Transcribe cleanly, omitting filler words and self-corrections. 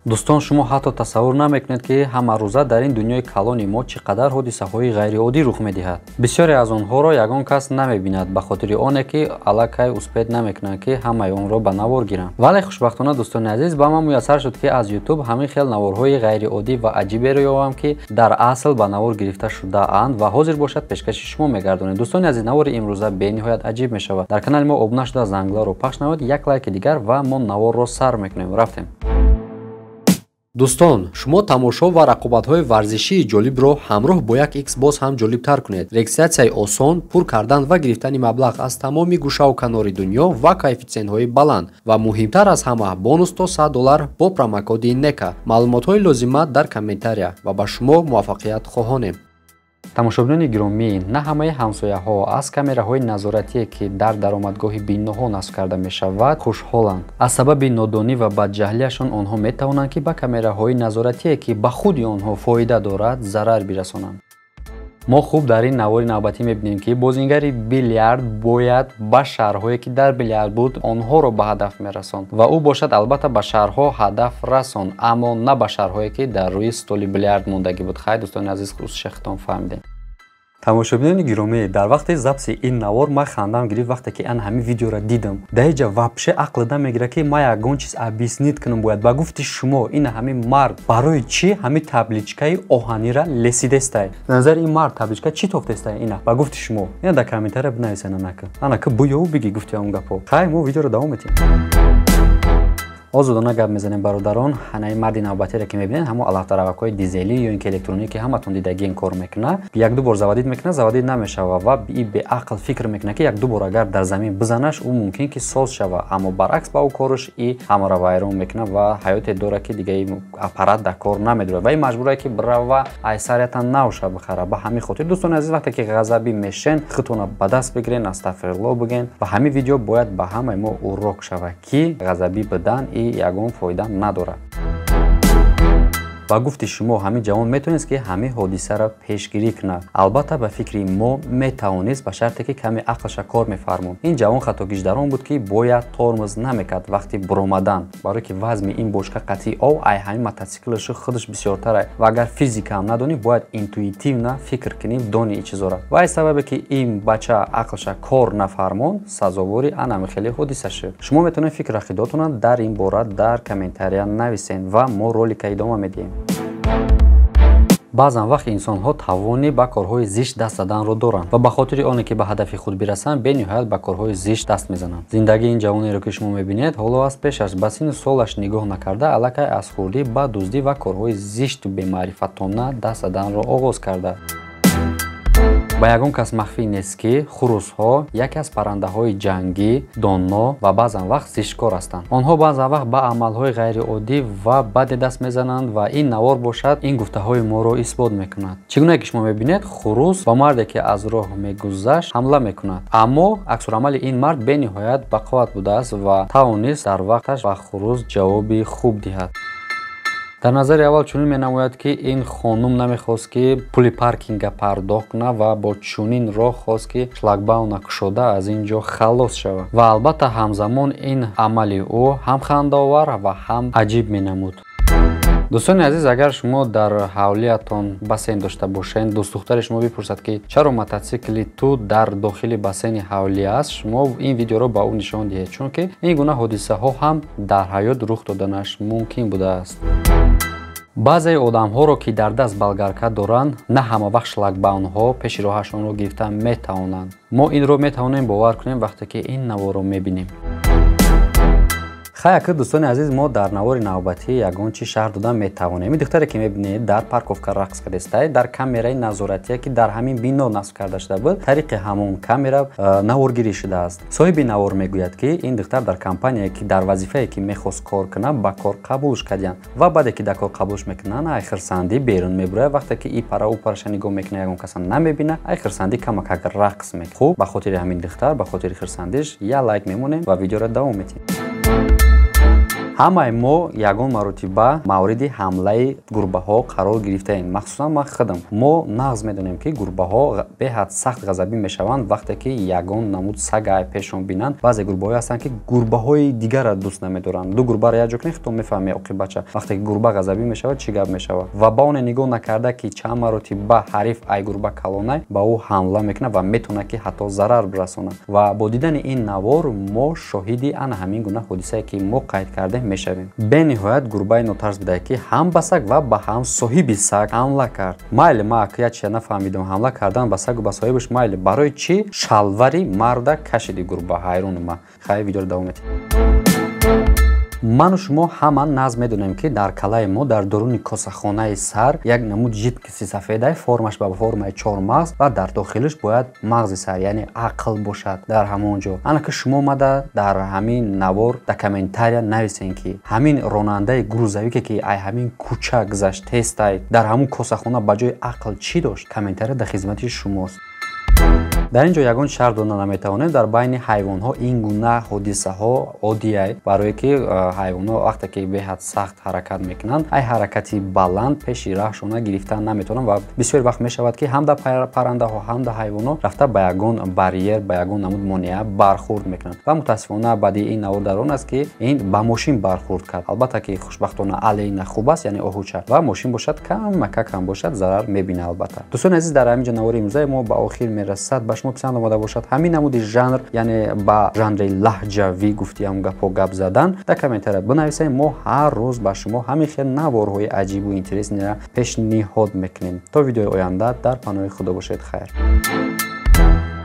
Дӯстон, шумо ҳатто тасаввур намекунед, ки ҳамарӯза дар ин дунёи калони мо чӣ қадар ҳодисаҳои ғайриоддӣ рух медиҳад. Бисёре аз онҳоро ягон кас намебинад, ба хотири оне ки аллакай успеть намекунанд, ки ҳамаи онро ба навор гиранд. Вале хушбахтона, дӯстони азиз, ба ман муяссар шуд, ки аз Ютуб ҳамин хел наворҳои ғайриоддӣ ва аҷиберо ёбам, ки дар асл ба навор гирифта шудаанд ва ҳозир бошад, пешкаши шумо мегардонем. Дӯстони азиз, навори имрӯза бениҳоят аҷиб мешавад. Дар канали мо обуна шуда, зангларо пахш намоед, як лайки дигар ва мо наворро сар мекунем. Рафтем. Дӯстон, шумо тамошо ва рақобатҳои варзишии ҷолибро ҳамроҳ бо як икс боз ҳам ҷолибтар кунед. Регистратсияи осон, пур кардан ва гирифтани маблағ аз тамоми гӯшаву канори дунё ва коэффитсиентҳои баланд ва муҳимтар аз ҳама, бонус то 100 доллар бо промокоди НЕКА. Маълумотҳои лозима дар комментария ва ба шумо муваффақият хоҳонем. Тамошобинони гиромӣ, на ҳамаи ҳамсояҳо аз камераҳои назоратие, ки дар даромадгоҳи биноҳо насб карда мешавад, хушҳоланд. Аз сабаби нодонӣ ва бадҷаҳлияшон онҳо метавонанд, ки ба камераҳои назоратие, ки ба худи онҳо фоида дорад, зарар бирасонанд. Мо хуб дар ин навори навбатӣ мебинем, ки бозингари билярд бояд ба шарҳое, ки дар билярд буд, онҳоро ба ҳадаф мерасонд ва ӯ бошад, албатта, ба шарҳҳо ҳадаф расонд, аммо на ба шарҳое, ки дар рӯи столи билярд мондагӣ буд. Хай, дӯстони азиз, шехтон фаҳмидем. Тамошобинони гиромӣ, дар вақти записи ин навор ман хандам гирифт, вақте ки ан ҳамин видеоро дидам. Дар иҷа вообще ақл намегирад, ки ман ягон чиз объяснить кунам бояд. Ба гуфти шумо, ин ҳамин мард барои чӣ ҳамин табличкаи оҳанира лесидестай? Назари ин мард табличка чӣ тофтестай? Ина ба гуфти шумо, ина дар комментария бинависен. Анака, анака буёву биги гуфти он гапҳо. Хай, мо видеоро давом метиҳем. Озодона гап мезанем, бародарон. Ҳанаи марди навбатире, ки мебинед, ҳамо алафдаравакҳои дизелӣ ё ин ки электронӣ, ки ҳаматон дидагиен, кор мекунад. Якду бор заводить мекунад, заводить намешава ва и беақл фикр мекунад, ки якду бор агар дар замин бизанаш, ӯ мумкин ки соз шава, аммо баръакс, ба ӯ кораш и ҳамаро вайрон мекунад ва ҳаёте дорад, ки дига аппарат дар кор намедорад ва и маҷбура, ки бирава, айсариятан навша бихара. Ба ҳамин хотир, дӯстони азиз, вақте ки ғазабӣ мешен, худтона ба даст бигирен, астағфирулло бигӯен. Ва ҳамин видео бояд ба ҳамаи мо урок шавад, ки ғазабӣ будан и ягон фоида надорад. Ба гуфти шумо, ҳамин ҷавон метавонист, ки ҳамин ҳодисаро пешгирӣ кунад? Албатта, ба фикри мо, метавонист, ба шарте ки каме ақлша кор мефармуд. Ин ҷавон хатогиш дар он буд, ки бояд тормоз намекард вақти буромадан, барое ки вазми ин бочка қатъи ов ай ҳамин мотоциклашу худаш бисёртара ва агар физикаам надонӣ, бояд интуитивно фикр кунӣ, дони ин чизора. Ва ай сабабе ки ин бача ақлша кор нафармонд, сазовори анами хеле ҳодиса шуд. Шумо метавонед фикр ақидотонро дар ин бора дар комментария нависед ва мо ролика идома медиҳем. Баъзан вақт инсонҳо тавони ба корҳои зишт даст заданро доранд ва ба хотири оне ки ба ҳадафи худ бирасанд, бениҳоят ба корҳои зишт даст мезананд. Зиндагии ин ҷавонеро, ки шумо мебинед, ҳоло аз пешаш, ба синну солаш нигоҳ накарда, аллакай аз хурдӣ ба дуздӣ ва корҳои зишту бемаърифатона даст заданро оғоз карда. Ба ягон кас махфӣ нест, ки хурусҳо яке аз паррандаҳои ҷангӣ, донно ва баъзан вақт зишткор ҳастанд. Онҳо баъзан вақт ба амалҳои ғайриоддӣ ва баде даст мезананд ва ин навор бошад, ин гуфтаҳои моро исбот мекунад. Чӣ гуна ки шумо мебинед, хурус ба марде, ки аз роҳ мегузашт, ҳамла мекунад, аммо аксуламали ин мард бениҳоят бақувват будааст ва тавонист дар вақташ ба хурус ҷавоби хуб диҳад. Дар назари аввал чунин менамояд, ки ин хонум намехост, ки пули паркинга пардохт кунад ва бо чунин роҳ хост, ки шлагбауна кушода, аз ин ҷо халос шавад. Ва албатта, ҳамзамон ин амали ӯ ҳам хандаовар ва ҳам аҷиб менамуд. Дӯстони азиз, агар шумо дар ҳавлиятон бассейн дошта бошед, дӯстдухтари шумо бипурсад, ки чаро мототсикли ту дар дохили бассейни ҳавлӣ аст, шумо ин видеоро ба ӯ нишон диҳед, чунки ин гуна ҳодисаҳо ҳам дар ҳаёт рух доданаш мумкин будааст. Баъзеи одамҳоро, ки дар даст болгарка доранд, на ҳама вақт шлагбаунҳо пеши роҳашонро гирифта метавонанд. Мо инро метавонем бовар кунем, вақте ки ин наворро мебинем. Хай, ака, дӯстони азиз, мо дар навори навбатӣ ягон чи шарҳ дода метавонем. Ин духтаре, ки мебинед, дар парковка рақс кардестай. Дар камераи назоратие, ки дар ҳамин бино насб карда шуда буд, тариқи ҳамон камера наворгирӣ шудааст. Соҳиби навор мегӯяд, ки ин духтар дар компания, ки дар вазифае, ки мехост кор кунад, ба кор қабулш кардиянд ва баъде ки дар кор қабулш мекунанд, ай хирсандӣ берун мебурояд. Вақте ки и пара ӯ параша нигоҳ мекунад, ягон каса намебинад, ай хирсандӣ камакак рақс мекунад. Хуб, ба хотири ҳамин духтар, ба хотири хирсандиш як лайк мемонем ва видеоро давом медиҳем. Ҳамаи мо ягон маротиба мавриди ҳамлаи гурбаҳо қарор гирифтаем, махсусан ман худам. Мо нағз медонем, ки гурбаҳо беҳад сахт ғазабӣ мешаванд, вақте ки ягон намуд сага пешон бинанд. Баъзе гурбаҳое ҳастанд, ки гурбаҳои дигарро дӯст намедоранд. Ду гурбаро як ҷо кунед, худтон мефаҳмед оқибатша. Вақте ки гурба ғазабӣ мешавад, чӣ гап мешавад. Ва ба оне нигоҳ накарда, ки чанд маротиба ҳариф ай гурба калонай, ба ӯ ҳамла мекунад ва метавонад, ки ҳатто зарар бирасонад. Ва бо дидани ин навор мо шоҳиди ана ҳамин гуна ҳодисае, ки мо қайд кардем, мешавем. Бениҳоят гурбаи нотарс будае, ки ҳам ба саг ва ба ҳам соҳиби саг ҳамла кард. Майли, ма акият чия нафаҳмидам, ҳамла кардан ба сагу ба соҳибаш майли, барои чӣ шалвари марда кашиди гурба? Ҳайрону ма. Хай, видеоро давом медиҳем. Ману шумо ҳама нағз медонем, ки дар калаи мо, дар дуруни косахонаи сар, як намуд жидкости сафедай, формаш ба формаи чормағз ва дар дохилиш бояд мағзи сар, яъне ақл бошад дар ҳамон ҷо. Ана ки шумо омада дар ҳамин навор дар комментария нависен, ки ҳамин ронандаи грузовике, ки ай ҳамин кӯча гузашт, тестай, дар ҳамун косахона ба ҷои ақл чӣ дошт? Комментария дар хизмати шумост. Дар ин ҷо ягон шарт дода наметавонем. Дар байни ҳайвонҳо ин гуна ҳодисаҳо оддиай, барое ки ҳайвонҳо вақте ки беҳад сахт ҳаракат мекунанд, ай ҳаракати баланд пеши раҳшона гирифтан наметавонанд. Ва бисёр вақт мешавад, ки ҳам дар паррандаҳо, ҳам дар ҳайвонҳо рафта ба ягон барьер, ба ягон намуд монеа бархӯрд мекунанд. Ва мутаассифона баъди ин навор дар он аст, ки ин ба мошин бархӯрд кард. Албатта ки хушбахтона алейна хуб аст, яъне оҳуча, ва мошин бошад, камака кам бошад, зарар мебинад албатта. Дӯстони азиз, дар ҳамин ҷо навори имрӯзаи мо ба охир мерасад. Ба шумо писанд омада бошад ҳамин намуди жанр, яъне ба жанри лаҳҷавӣ гуфтиам гапҳо гап задан, дар комментария бинависед. Мо ҳар рӯз ба шумо ҳамин хел наворҳои аҷибу интересныйро пешниҳод мекунем. То видеои оянда дар паноҳи Худо бошед. Хайр.